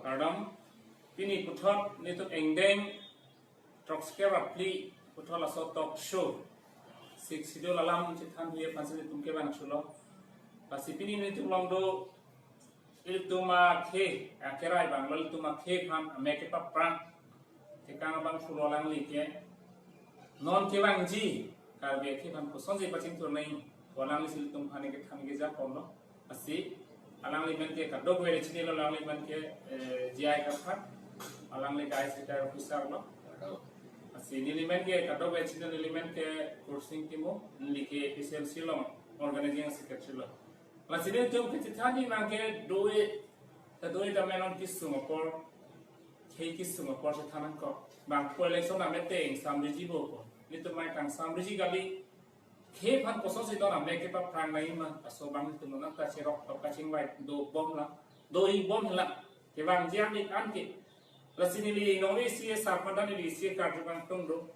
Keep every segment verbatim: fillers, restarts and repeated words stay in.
Kardom, pini puthot nelitum angdeng throksi kre ra phli puthot laso talk show Sixth Schedule alam chethan huye aphansi nelitum kevang thulo. Lasi pini nelitum along do ilitum akhei, akhei rai abang lo, ilitum akhei aphan amek kepaphrang tekang abang thulo alangli ke. Non kevangji Karbi akhei aphan kosonsi pachingthur nangji, ko alangli si ilitum aphan kethan keja ponlo. Lasi alangli amen ke kadokave chinilo, alangli amen ke, eh, J I Kathar, alangli ke I C T R officer lo. Lasi neli amen ke kadokave chinilo, neli amen ke Kursing Timung, neli ke A P H L C along organizing secretary lo. Lasi nelitum kachethan abang ke do-e, ta do-e ta menon kesung apor, khei kesung apor chethan nangkok. Bang ko election ameteng samriji bo ko. Nelitum mai kangsamriji kali. Khei aphan kosonsi don amek kepaphrang nangji ma, laso abang nelitum nonta cheroktok kachingvai dobom la, do-ibom la. Kevangji an-ik an ke. Lasi neli nongle isi sarpada neli isi karju kangtung do.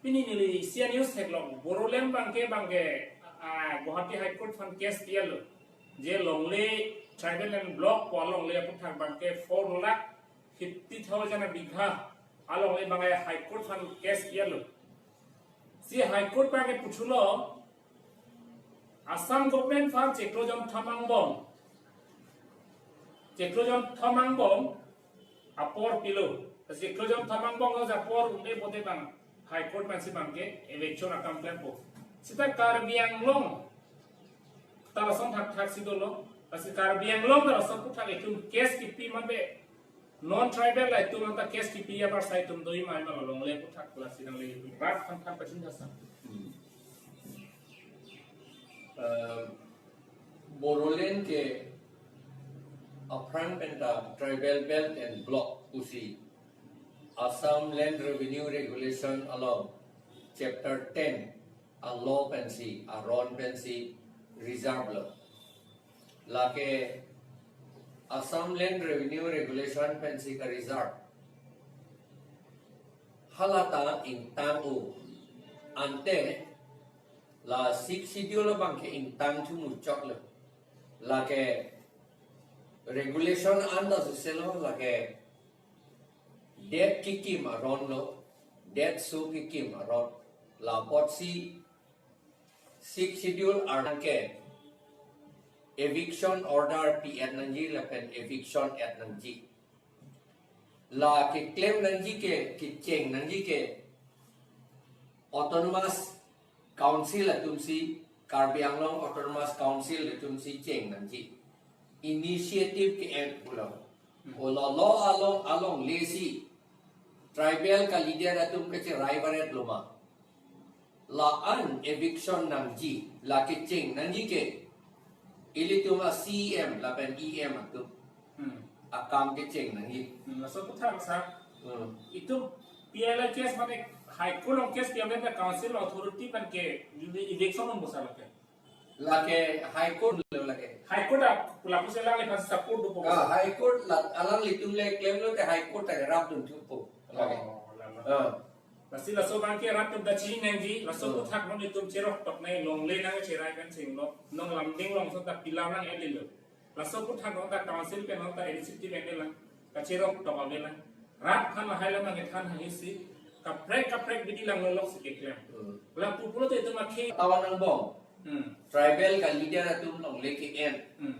Pini neli isi news theklong, Bodoland abang ke, abang ke, ah, Guwahati High Court aphan case pi-etlo. Je longle tribal land block pu alongle aphuthak abang ke four lakh fifty thousand abigha alongle abang ke High Court aphan case pi-etlo. Si High Court abang ke puthulo, Assam government aphan chiklo jonthom angbong, chiklo jonthom angbong apor pilo. Chiklo jonthom angbong lo apor un-e pote abang High Court aphansi abang ke eviction akam klempo. Seta Karbi Anglong ta lason thakthak si dolo. Lasi Karbi Anglong ta lason aphuthak itum case kipi mate non tribal la itum anta case kipi apar sai itum do-i mai ma, longle aphuthak, lasi nangli itum rat aphan aphan pachini jasa. Hmm. Eh, Bodoland ke aphrang penta tribal belt and block pusi Assam Land Revenue Regulation along chapter ten a-law pensi, aron pensi reserve lo. Lake Assam Land Revenue Regulation pensi ka-reserve. Hala ta ingtang-o. Ante la Sixth Schedule abang ke ingtang thu muchotlo. Lake regulation anta siselo, lake det kekim aron lo, detso kekim aron. La apotsi Sixth Schedule arnang ke eviction order pi-et nangji lapen eviction et nangji. La keklem nangji ke, kecheng nangji ke Autonomous Council atumsi, Karbi Anglong Autonomous Council atumsi cheng nangji. Initiative ke-en pulo. Hmm. O lo, lo along, alongle si tribal ka-leader atum kacherai varet lo ma? La-an eviction nangji, la kecheng nangji ke ilitum a-C E M lapen E M atum. Hmm. Akam kecheng nangji. Hmm, laso aphuthak sa. Hmm. Itum P L A case mane High Court along case pi-et mane council authority pen ke eviction along bosa lake. Lake High Court lo lake. High Court a, lapusi alangliphan support dopo. Ah, High Court la, alanglitum le klemlote High Court ta rapdun thupo. Lake. Oh, lama. Ah. Lasi laso abang ke rat atum ta chini nangji, laso Hmm. aphuthak non itum cheroktok nangji, longle nangcherai kan chenglo, non Lumding along ason ta pillar nang-edetlo. Laso aphuthak non ta council pen non ta initiative en-elang, kacheroktok avelang. Rat aphan lahai lam nangkethan hangsi, kaprek kaprek abidi langlo lok si keklem. Hmm. Lapu pulote itum akhei. Tawan angbong. Hmm. Tribal ka-leader atum longle ke-en. Hmm.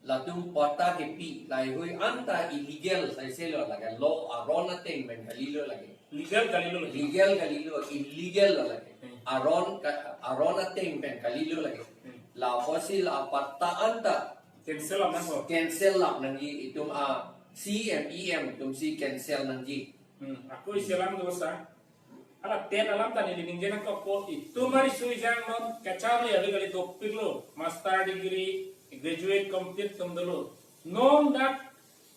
Latum patta kepi, laheihui anta illegal saiselo lake, law aron ateng pen kalilo lake. Legal kalilo lake. Legal kalilo, illegal lo lake. Hmm. Aron ka, aron ateng pen kalilo lake. Hmm. La apotsi la patta anta cancel lap nangpo. Cancel lap nangji, itum a-C E M, E M atumsi cancel nangji. Hmm. Ako isi alam dosa. Hala TET alam ta neli ningje nangkokpo, itum ari sui jang non kacharli ave kali, dopiklo, master degree, graduate complete atum dolo. Non dak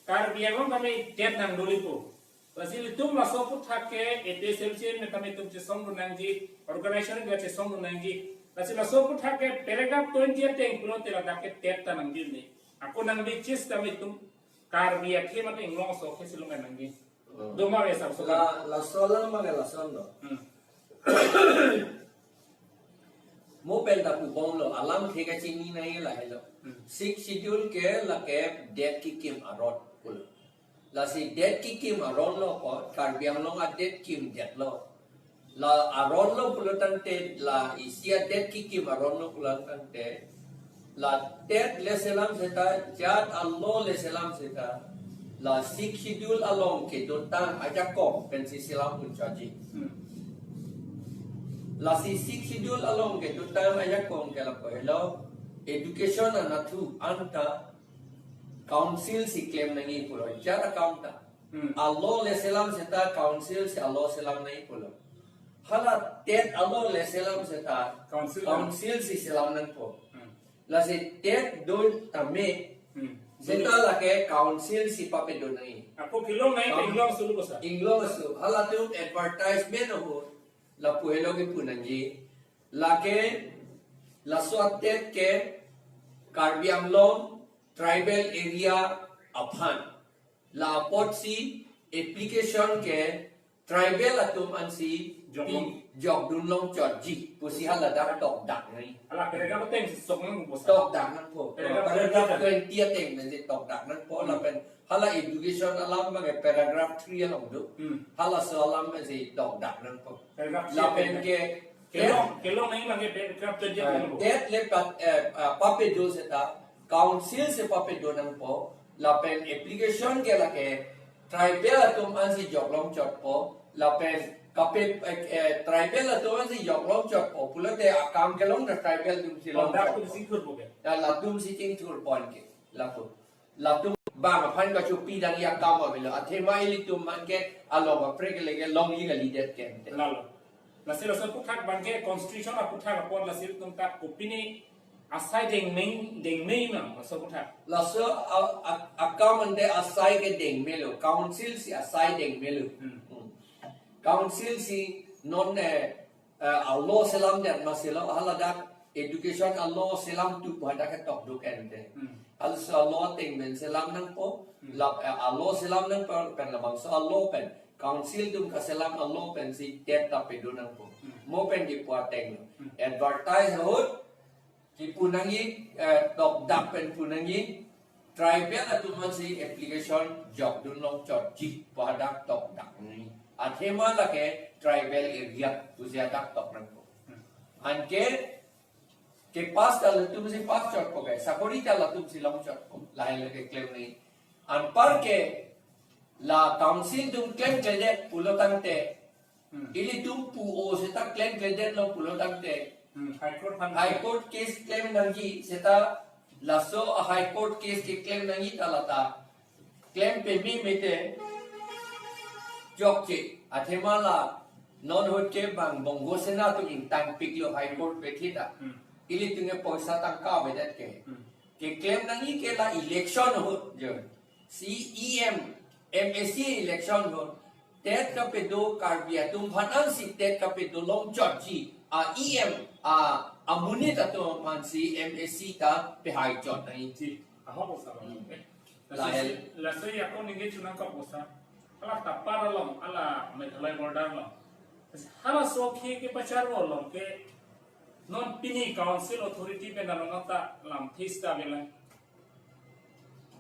Karbi Anglong tame TET nangdolipo. Lasi ilitum laso aphuthak ke A P H L C amen tame itum chesongdun nangji, organization ke chesongdun nangji. Lasi laso aphuthak ke paragraph twenty ateng pulote ladak ke TET ta nangdun ni. Ako nangdechis tame itum Karbi akhei mate Anglong aso akhei si long nangji. Hmm. Doma ve sar so. La, laso alam mane lason do. Hmm. Mo pen ta pubomlo, alamthe kachini nangji lahelo. Hmm. Sixth Schedule ke lake det kekim aron pulo. Lasi det kekim aron lo apot, Karbi Anglong adet kimdetlo. La aron lo pulo tangte, la isi adet kekim aron lo pulo tangte, la TET le selam seta, jat alo le selam seta, la Sixth Schedule along kedotang ajakong pensi selam unchaji. Hmm. Lasi Sixth Schedule along kedotang ajakong ke lapu helo, education anatthu anta council si klem nangji pulo, jat akam ta. Hmm. Alo le selam seta council si alo selam nangji pulo. Hala TET alo le selam seta Council. Council si selam nangpo. Hmm. Lasi TET do tame. Hmm. Seta lake council si papedo nangji. Ako kelong nangji Kam- Inglong aso lo kosa. Inglong aso. Halatum advertisement ahut lapu helo kipu nangji. Lake laso atet ke Karbi Anglong tribal area aphan. La apotsi application ke tribal atum ansi Jok pi-, jokdun longchotji pusi haladak tokdak nangji. Hala paragraph ateng si sok nangpo sa. Tokdak nangpo. Paragraph Paragraph twenty ateng. twenty ateng pensi tokdak nangpo. Hmm. Lapen hala education alam abang ke paragraph three along do. Hmm. Halaso alam pensi tokdak nangpo. Paragraph three Lapen ateng. ke Kelong, kelong nangji abang ke paragraph twenty ateng nangpo. TET le pat, eh, ah, papedo seta, council si papedo nangpo, lapen application ke lake tribal atum ansi jok longchotpo, lapen kape, eh, eh, tribal atum ansi jok longchotpo pulote akam kelong ta tribal atum si Conduct longchotpo. to the secret book. Ya, latum si chingthurpo anke, lapu. Latum bang aphan kachopi dangji akam avelo. Athema ilitum abang ke along kaprek leke longji kalidet ke ante. Lalo. Lasi laso aphuthak abang ke constitution aphuthak apot lasi ilitum ta kopine asai dengme, dengme ma laso aphuthak. Laso a, a, akam ante asai ke dengmelo. Council si asai dengmelo. Hmm. Hmm. Council si non, eh, eh, alo selamdet ma selo, haladak education alo selam tu pu hadak ketok duk ente. Hmm. Halaso alo ateng pen selam nangpo, Hmm. lap, eh, alo selam nangpo pen labangso alo pen council atum kaselam alo pensi TET ta pedo nangpo. Hmm. Mo pen kipu ateng lo. Hmm. Advertise ahut kipu nangji, eh, tokdak pen pu nangji, tribal atum ansi application jokdun longchotji pu hadak tokdak nangji. Athema lake tribal area pusi hadak tok nangpo. Anke ke pass ta latum si pass chotpo ke, sakori ta latum si longchotpo, lahai lake klem nangji. Anpar ke la council atum klemkledet pulo tangte, Hmm. ilitum pu-o seta klemkledetlo pulo tangte, Hmm, High Court aphan. High Court case klem nangji seta laso a High Court case keklem nangji ta lata klem peme mete jokche. Athema la non ahut ke bang Bongo Sena atum ingtangpiklo High Court pethi ta. Hmm. Ilitum ke poisa tangka avedet ke. Hmm. Keklem nangji ke la election ahut jo. Si EM, MAC election ahut TET kapedo Karbi atum aphan ansi TET kapedo longchotji a EM a amonit atum aphansi MAC ta pehai chot nangji. Ahok kosa. Hmm. Laso, lahai. Laso ako ningje chunang kok kosa. Hala tapar along, hala Meghalaya border along. Halaso ke kepacharvo along ke non pini council authority pen along ta lamthe sita avelang.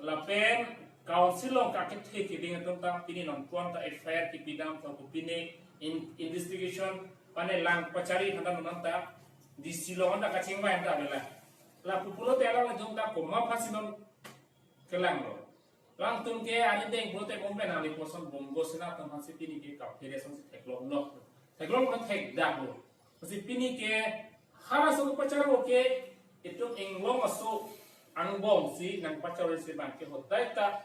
Lapen council along kakethe keding atum ta pini nonpon ta FIR kipidam ta pini in-, investigation pane lang pachari handa non ta DC along ta kachingvai ta avelang. Lapu pulote alanglitum ta komat aphansi non kelanglo. Alangtum ke ani deng pulote bomben ani koson Bongo Sena atum aphansi pini ke kaphere asonsi theklonglo. Theklong kan thekdaklo. Lasi pini ke halaso kepacharvo ke itum Inglong aso angbong si nangpacharvo si abang ke hotai ta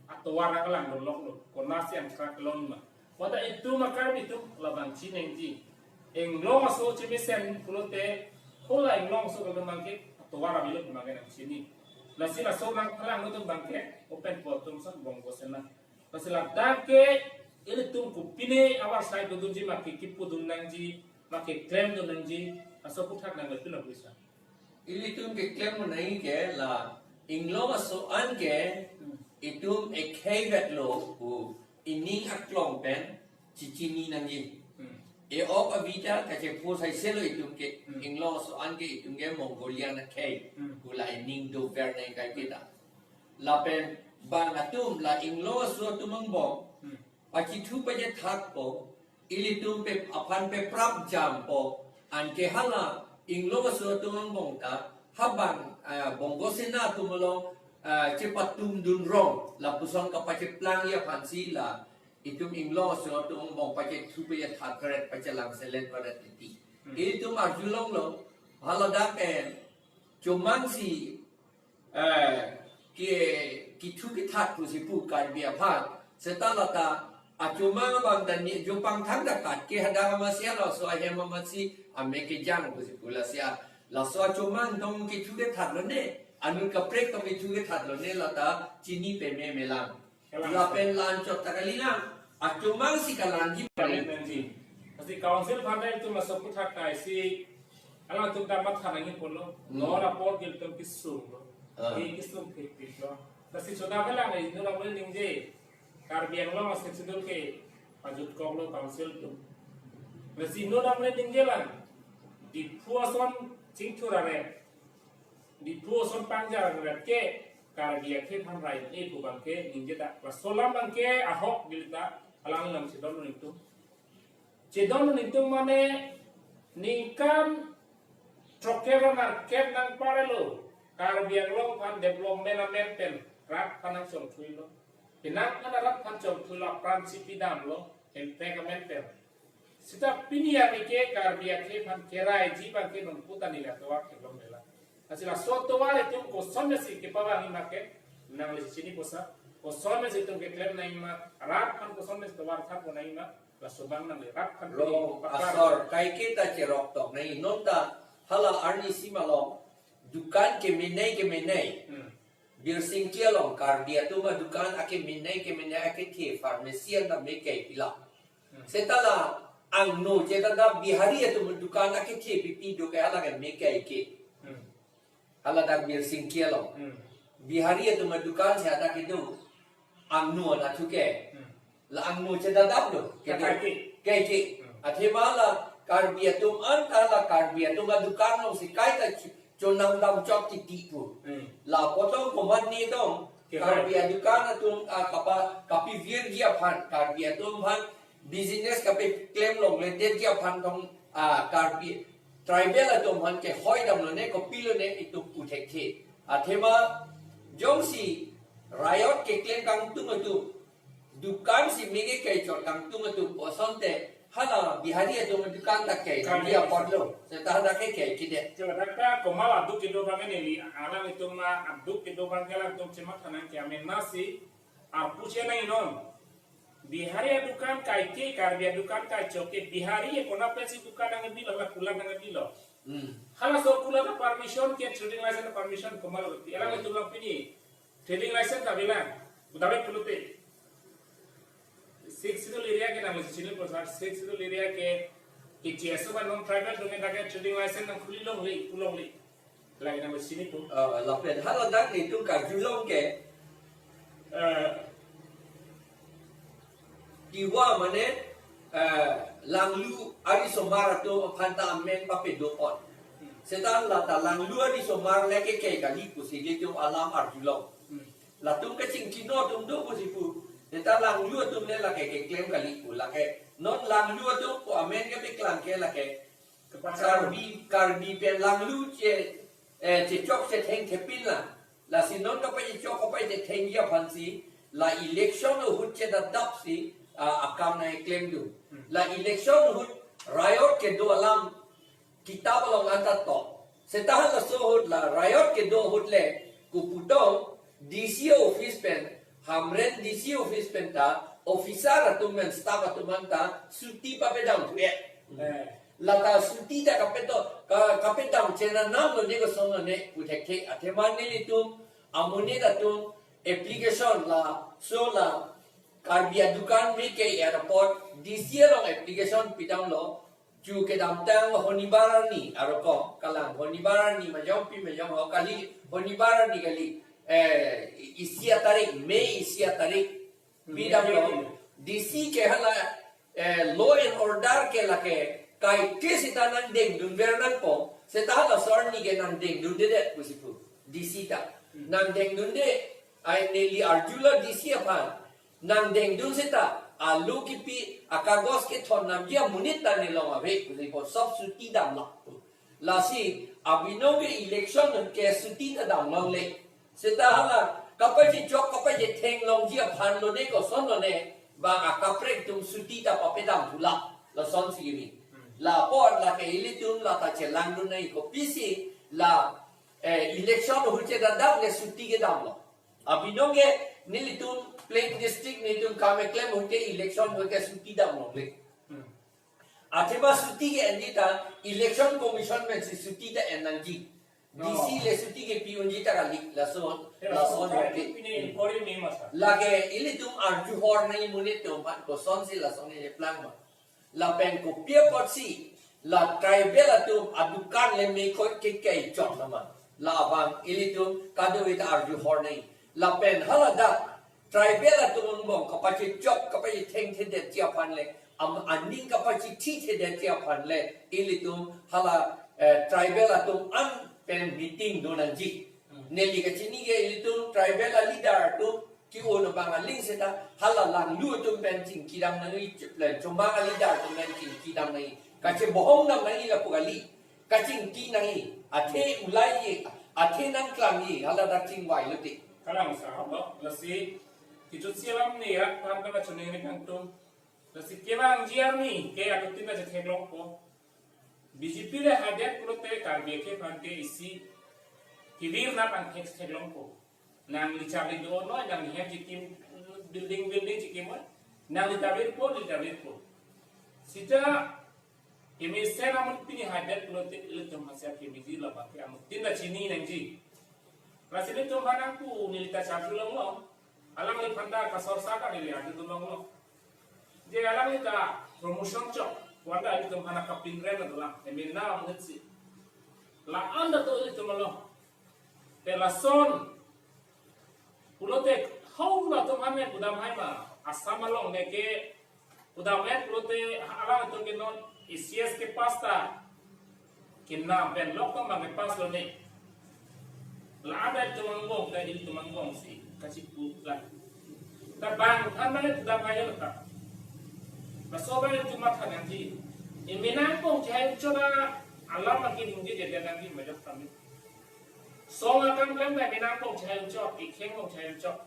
atovar nangkelang doloklo. Konatsi angkrak kelong ma. Mata itum a-Karbi atum labang chiningje. Inglong aso chemesen pulote hala Inglong aso abang ke atovar avelo abang ke nangchini. Lasi laso nangphalanglo atum abang ke open po atum sa Bongo Sena. Lasi ladak ke ilitum kopine avarsai dodunji ma ke kipudun nangji, ma ke klemdun nangji, laso aphuthak nang lapu na bisa. Ilitum keklem nangji ke la Inglong aso an ke Hmm. itum ekheivetlo pu ining aklong pen chichini nangji. Hmm. E-ok avi ta kachepho saiselo itum ke, Hmm. inglong aso an ke itum ke Mongolian akhei. Hmm. Pu la ening dover nangkok kita. Lapen bang atum la inglong aso atum angbong. Hmm. Pachithu pachethatpo, ilitum pe aphan peprap jampo, anke hala inglong aso atum angbong ta, habang, ah, Bongo Sena atum along, ah, chepatum dunrong, lapuson kapacheplangji aphansi la, itum inglong aso atum angbong pachethu pachethat peret pachelang selet peret titi. Hmm. Ilitum arjulonglo, haladak, eh, chomangsi, eh, ke, kithu kithat pusi pu Karbi aphan. Seta lata, achomang abang ta ni jopang thang dakat ke hadak amatsi laso ahem amatsi ame kejang pusi pu lasi a. Laso achomang tong kithu kithat lone, anut kaprek tong kithu kithat lone lata chini peme melang. Kalang. Lapen la-anchot ta kalilang, achomangsi kalangji. Kalang. Lasi council aphan ta itum laso aputhak ta isi alangtum ta matha nangji pulo. Hmm. Nor apor gil tum kisung lo. Ah. Ki kisung phit phit lo. Lasi choda belang inut amonit ningje. Karbi Anglong a-Sixth Schedule ke pajutkoklo council atum. Lasi inut amonit ningjelang. Diphu ason chingthur arep, Diphu ason pangjar arep ke Karbi akhei aphan rai-e pu abang ke ningje ta. Laso alam abang ke ahok gil ta alang alam chedon nangtum. Chedon nangtum mane ningkan throkkep ra nerkep nangparelo Karbi Anglong aphan development amen pen rat aphan nangchongthuilo. Penang an rat aphan chongthuilo, apran si pidamlo, hemprek amen pen. Seta pini arni ke Karbi akhei aphan keraiji abang ke nonpu ta neli atovar theklong mela. Lasi laso atovar itum kosonsi kepavangji ma ke nangli chinipo sa. Kosonsi itum keklem nangji ma, rat aphan kosonsi tovar thanpon nangji ma, laso abang nangli rat aphan Lo pini pakar. Asor kaike ta cherok tok nangji, non ta hala arnisi malom dukan kemenei kemenei. Hmm. Birsingki along Karbi atum adukan akemenei kemenei akethe pharmacy anta mekei pila. Hmm. Seta la angno chedadap Bihari atum adukan akethe pipi do ke hala ke mekei ke. Hmm. Haladak Birsingki along. Hmm. Bihari atum adukan si hadak kedo. Angno anatthu ke. Hmm. La angno chedadaplo. Ke Kaike. Kaike. Hmm. Athema la Karbi atum anta la Karbi atum adukan alongsi kaita ch-, chonam damchot titi pu. Hmm. La apot along komatne tong. Ke Karbi adukan atum, ah, kapa, kapivirji aphan, Karbi atum aphan business kapeklem longledetji aphan tong, ah, Karbi tribal atum aphan kehoi damlone, kopilone itum pu thekthe. Athema jongsi riot keklem kangtung atum, dukan si mekei kaichot kangtung atum pu asonte, hala Bihari atum dukan ta kei, Kei. Dia apotlo. Seta hadak ke kei kide. Coba dak ta komat aduk kedo abang neli, alangtum ma aduk kedo abang ke alangtum chematha nang ke amen nasi, arpu chenang inon. Bihari adukan kaike, Karbi adukan kaichot ke, Bihari e konat pensi dukan nangkebilo, la kulat nangkebilo. Hmm. Halaso kulat ta permission ke, trading license ta permission komatlo. Alangtum lang pini trading license ta bilang. Mutame pulote. Sixth Schedule area ke nangli chinipo sa, Sixth Schedule area ke, ke G S O ba non tribal atum ke dak ke trading license nangkhuli longle, pu longle. Lake nangli chinipo. Ah, lapen haladak netum karjulong ke, eh, Tiwa mane, eh, Langlu arisomar atum aphan ta amen papedo-ot. Hmm. Seta lata Langlu arisomar le kekei kali pusi netum alam arjulong. Hmm. Latum kachingkino atum do pusi pu. Seta Langlu atum le lake keklem kali pu lake. Non Langlu atum pu amen kepaklang ke lake. Kepaklang. Karbi, Karbi pen Langlu che, eh, chechok chethengthepin la. Lasi non kapachechok kapachethengji aphansi la election ahut chedadapsi, ah, akam nangklemdun. Hmm. La election ahut riot kedo alam kitab along anta tok. Seta halaso ahut la riot kedo ahut le kopu tong D C office pen, Hamren D C office pen ta officer atum pen staff atum anta chuti papedam thu-e. Eh. Lata chuti ta kapedo, ka, kapedam chenam lone kosonlone pu thekthe. Athema nelitum amonit atum application laso la Karbi adukan mekei airport D C along application pidamlo. Chu kedamtang Honibar arni arokok, kalang Honibar arni majong pi majong ho kali, Honibar arni kali, eh, isi atarik, May isi atarik. Hmm, pidamlo. May. D C ke hala Eh, law and order ke lake kaikle seta nangdengdunver nangpo, seta hala asor ni ke nangdengdundedet pusi pu. D C ta. Hmm. Nangdengdunde, ai neli arjulo D C aphan. Nangdengdun seta, alu kipi, akagos kethon namji amonit ta nelong ave pusi pu, sob suti damlo. Lasi, abinong ke election ke suti ta damlongle. Seta hala, kapachichok, kapachitheng longji aphan lone, koson lone, bang akaprek atum suti ta papedam pula, lasonsi kimi. Hmm. La apot lake ilitum la ta chelangdun nangji, kopisi la, eh, election ahut chedadap le suti kedamlo. Abinong ke nelitum plain district nelitum kam keklem ahut ke election ahut ke suti damlongle. Hmm. Athema suti ke-enji ta Election Commission pensi suti ta en nangji. Oh. D C le suti kepi unji ta kali, lason, eh, lason lason oke. Pine inquiry me masa. Lake ilitum arjuhor nangji monit atum aphan kosonsi lason keplang ma. Lapen kopi apotsi la tribal atum adukan le mekoi ke kechok nama. Labang ilitum kadokave ta arjuhor nangji. Lapen haladak tribal atum angbong kapachechok, kapachethengthedetji aphan le, am, aning kapachithithedetji aphan le, ilitum hala, eh, tribal atum an pen meeting do nangji. Hmm. Neli kachini ke ilitum tribal a leader atum ke-o abang aling seta hala langlu atum pen chingkidam nangji, cheplen chomang a leader atum pen chingkidam nangji. Kachebohong dam nangji lapu kali. Kachingki nangji, athe ulaiji, athe nangklangji, haladak chingvai lote. Kalang sahab lo, lasi, kichutsi alam ni rak paham kena chuning ni kangtung. Lasi kevangji arni, ke anutin na chetheklongpo. B J P le hadet pulote Karbi akhei aphan ke isi, kevir na pangthek theklongpo. Nangli charli do noi, nangli hem chikim, building, building chikim noi. Nangli tabirpo, neli tabirpo. Sita, kemesen amun pini hadet pulote ilitum hasia kemeji labang ke anutin ta chini nangji. Lasi ilitum aphan nangpu neli ta charjulonglo. Alangliphan ta kasorsar ta neli arjulonglo. Je alangli ta promotion chok, wanda ilitum aphan kapinrem dolang. Emena amun si. La-an ta do ilitum along. Te lason pulote hau latum ane kudam hai ma, Assam along ne ke kudam hai pulote alangtum ke non A C S ke pass ta, kenam pen lok tong bang ke pass lone. La ada ilitum angbong, ta ilitum angbong si kachipu la. Ta bang than bang kudam hai lo ta. Laso bang ilitum matha nangji. Emena angbong chai chona alam makin hingje jadi nangji majok kami. Song akam klem ta emena angbong chai chok, ikheng angbong chai chok.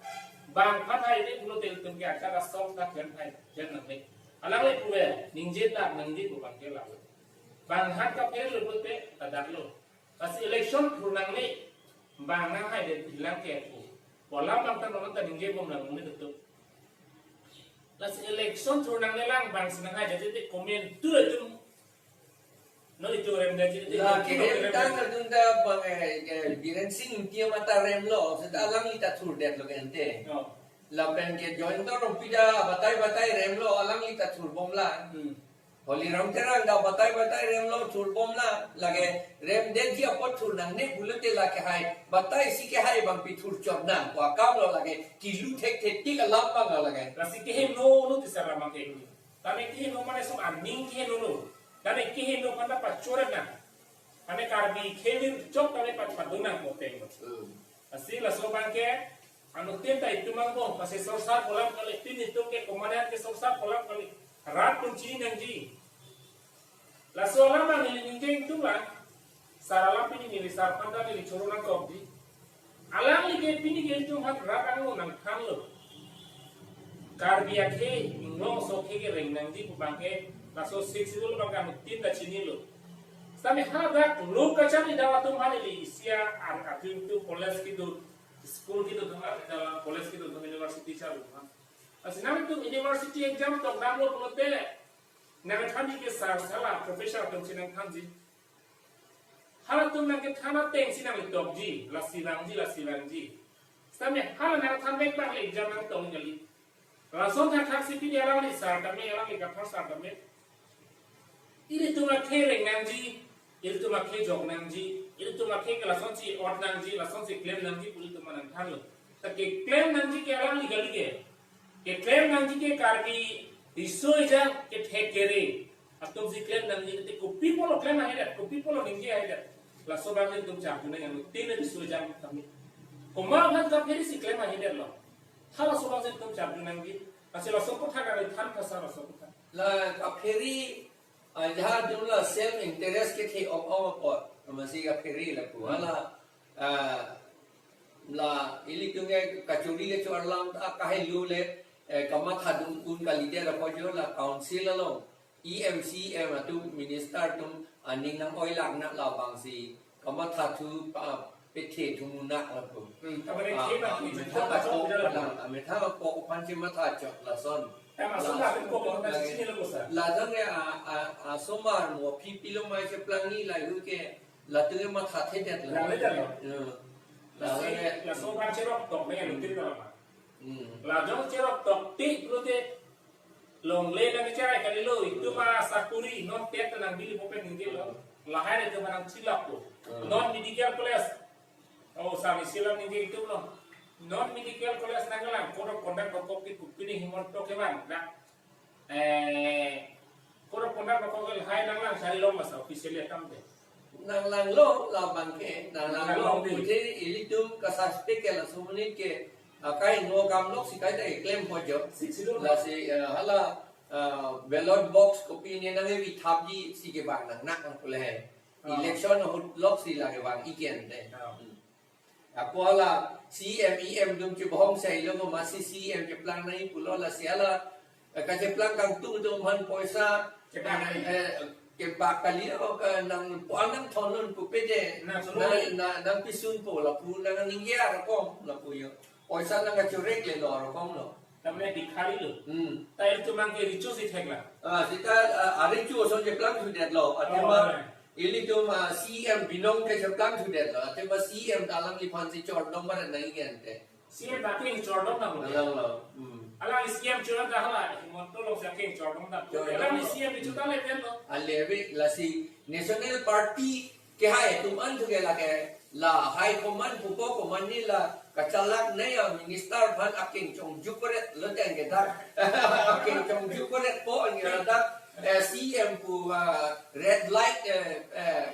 Bang phathai de pulote ilitum ke ajar asong ta klem thai, klem nangne. Alangli puve, ningje ta nangji pu bang ke lapu. Bang hat kaphere lo pulote, ta dak lo. Lasi election thur nangne, bang nanghai de bilang ke pu. Pola bang ta non ta ningje bom lang ne tutup. Lasi election thur nangne lang bang si nanghai jadi de comment tu atum. Non itum rem de jadi de. La kerem tang atum ta bang, eh, eh, Biren Singh Ingti mata remlo, seta alangli ta thurdetlo ke ante. Oh. Lapen ke Jayanta Rongpi ta batai batai remlo, alangli ta thurbomlang. Hmm. Holiram Terang ta batai batai remlo, thurbomlang. Lake remdetji apot thur nangne pulote lake hai, batai si ke hai bang pi thur chot nang, ko akam lo lake, kilu thekthek tik alam bang lo lake. Lasi keheno lo ti sara mangke. Tame keheno mane song aning keheno lo. Tame keheno aphan ta pachorep nang. Tame Karbi keheno chok tame pat padun nang moteng. Hmm. Lasi laso bang ke, anutin ta itum angbong, pasi sorsar kolam kali, pini itum ke komandan ke sorsar kolam kali, rat pun chini nangji. Laso alam neli ningje itum la, sar alam pini neli sar aphan ta neli choro nangkok di. Alangli ke pini ke itum hat rat angno nangthanlo. Karbi akhei, inglong aso akhei ke reng nangji pu bang ke, laso six schedule bang ke anutin ta chinilo. Sami hadak lo kacharli dam atum aphan neli isi a-, atum tu college kedo, school kedo atum, ah, college kedo atum, university charli atum aphan. Lasi nangtum university exam tong damlo pulote, nangthanji ke sar sala professor atum si nangthanji. Halatum nangkethan ateng si nangli tokji, lasi vangji, lasi vangji. Sami hala nangthan vek bang le exam nangtong kali. Lason thakthak si pini alangli sar tame, alangli kathar sar tame. Ilitum akhei reng nangji, ilitum akhei jok nangji, ilitum akhei ke lasonsi ot nangji, lasonsi klem nangji pu ilitum nangthanlo. Ta keklem nangji ke alangli kali ke. Keklem nangji ke Karbi Riso ejang kethek kere atum si klem nangji, te kopi pulo klem ahedet, kopi pulo ningje ahedet. Laso abang si itum charju nang, anuttin riso ejang kami. Komat aphan kaphere si klem ahedetlo. Halaso abang si itum charju nangji. Lasi laso aputhak kali than kasa laso aputhak. La kaphere, ah, jahadun la self interest kethe ong ong apot, amatsi kaphere lapu. Hmm. Hala, ah, la ilitum ke kachori le chorlam ta kahelo le, eh, kamathadun un kalidet apot jo la council along E M, C M atum, minister atum aning nang-oilak nang labangsi kamathathu pa pethe thumu nang lapu. Hmm, tabare Ah, khema ah, ki methang chok apo chok lang, ah, methang apo aphan si matha chok lason. Em, asomar atum ko ko lagi. Sini lo sa. Lajang ya, ah, ah, asomar mo phi pilo mai cheplangji lahei ke, latum ke mathathedet la. Lang le jalo. Ya. Lasi, lajang ya. Laso abang cheroktok ne, hmm, lutin na apa. Hmm. Lajang cheroktok ti pulote longle nangcherai kalilo, itum asakuri, non tet nang bili popen ninggil lo. Lahai itum nangchilak ko. Hmm. Non medical college. Oh, sami silam ninggil itum lo. Non medical college nanglang, code of conduct dokok ti kopine Himanta kevang. Dak, eh, code of conduct dokok ke lahai nanglang, sari long masa officially akam de. Nanglanglo labang ke, nanglanglo. Nanglanglo di. Pute ilitum kasuspek ke laso amonit ke, ah, kaingno akam lok si kaita keklem apot jo. Sik sidul. Lasi, eh, hala, ah, ballot box kopine nangkevi thapji si kevang nang nang pule he. Ah. Election ahut lok si la kevang iken te. Ah. Hmm. Ako hala C M, E M atum chibahong sai lo, amatsi C M cheplang nangji pulo, lasi hala, eh, kacheplang kangtung atum aphan poisa, cheplang nangji, eh, kebak kali, o, ke nang puan nangthondun pupe te, nang solo na, ni, na, nangpisunpo lapu, nang ningje arokom lapu jo. Poisa nangkachorek le lo arokom lo. Tamne dikhari lo. Hmm. Ta ilitum abang ke recho si theklang. Ah, seta, ah, arecho ason cheplang thudetlo. Oh, athema, ah. Ilitum, ah, C M binong ke cheplang thudetlo. Athema C M ta alangliphan si chordom barat nangji ante. C M ta keng chordom nang lo. Alang lo. Hmm. Alang C M chordom ta hala, Himanta along si keng chordom ta. Chordom. Alang lo. C M ni chuta le pen lo. Ale ave, lasi National Party kehai atum an thu ke lake, la high command pupo, command ni la kachalak nai ya minister aphan akeng chongjuk koret lo teng ke dak. Akeng chongjuk koret po an ke dak, eh, C M pu, ah, red light, eh, eh,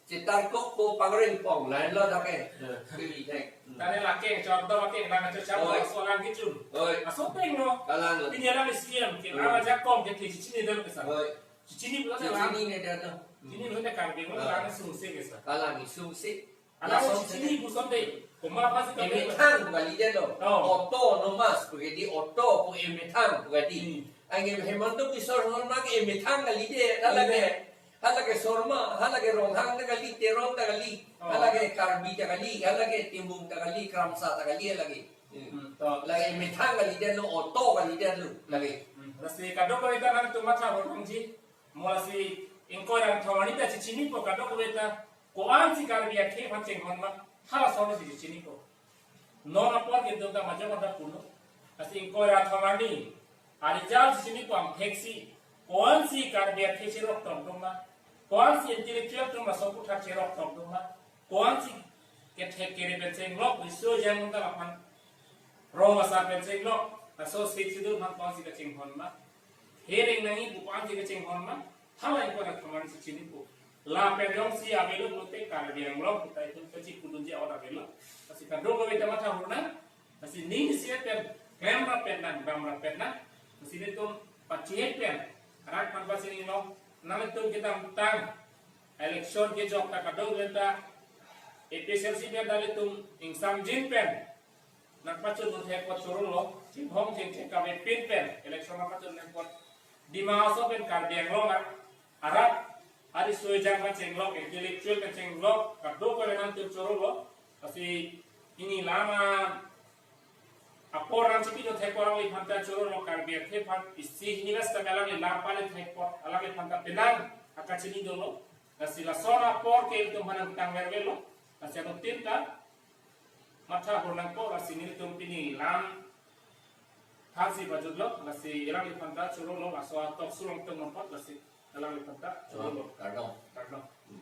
chetarkok po pangreng pong lain lo dak ke. Kiri dek. Tane lake chordom akeng nang acho cham. Oi. Laso alang kechun. Oi. Aso peng lo. Kalang lo. Pini alang C M ke, hmm, lama jakong ke, ke chini dem ke sa. Oi. Chini pulo si lang. Chini ne dia to. Chini pulo si Karbi Anglong, ah, lang sungsi ke sa. Kalang sungsi. Alang lason chini puson de. Komat aphan si ka emethang pu kalidetlo. Oh. Autonomous pu kedi, auto pu emethang pu kedi. Hmm. Anke Himanta Biswa Sarma ke emethang kalidet. Hala ke, kalide, hala ke Sarma, hala ke Ronghang ta kali, Teron ta kali, oh, hala ke Karbi ta kali, hala ke Timung ta kali, Kramsa ta kali, hala ke. Hmm. Hmm, to. Lake emethang kalidetlo, auto kalidetlo, lake. Hmm. Lasi kadokave ta nangtum matha hor nangji. Mo lasi ingkoi ra athom arni ta chinipo kadokave ta, ko-an si Karbi akhei aphan chinghon ma, halason si chinipo. Non apor ke itum ta majok ta pulo. Lasi ingkoi ra athom arni aresult chinipo, angthek si ko-an si Karbi akhei cheroktok doma, ko-an si intellectual atum laso aputhak cheroktok doma, ko-an si kethek kere pen chenglok, riso ejang ta aphan rong asar pen chenglok, laso Sixth Schedule aphan ko-an si kachinghon ma, hereng nangji pu ko-an si kachinghon ma, hala ingkoi ra athom arni si chinipo. Lapen jongsi avelo pulote Karbi Anglong puta itum kachipudunji a-ot avelo. Lasi kadokave ta matha hor nang. Lasi ning isi pen klem rapet nang, dam rapet nang. Lasi nelitum pachihek pen, rat man pasini long, nanglitum kedamtang election kejok ta kadokave ta A P H L C pen nanglitum ingsamjin pen nangpachundun thek apot chorolo, chinghong chingthek kave pin pen election nangpachundun apot Dima Hasao pen Karbi Anglong a, arat, ari soi jang kachinglok, intellectual kachinglok, kadokave nangtum chorolo. Lasi pini lama apor nangchipidun thek apot alangliphan ta chorolo, Karbi akhei aphan isi hini ves ta alangli lam pale thek apot alangliphan ta penang akachini dolo. Lasi lason apor ke itum aphan nangtang vervelo. Lasi anuttin ta matha hor nangpo, lasi nelitum pini lam thansi pajutlo, lasi alangliphan ta chorolo, laso atok sulong tong nangpot, lasi alangliphan ta chorolo. Kardom. Kardom. Hmm.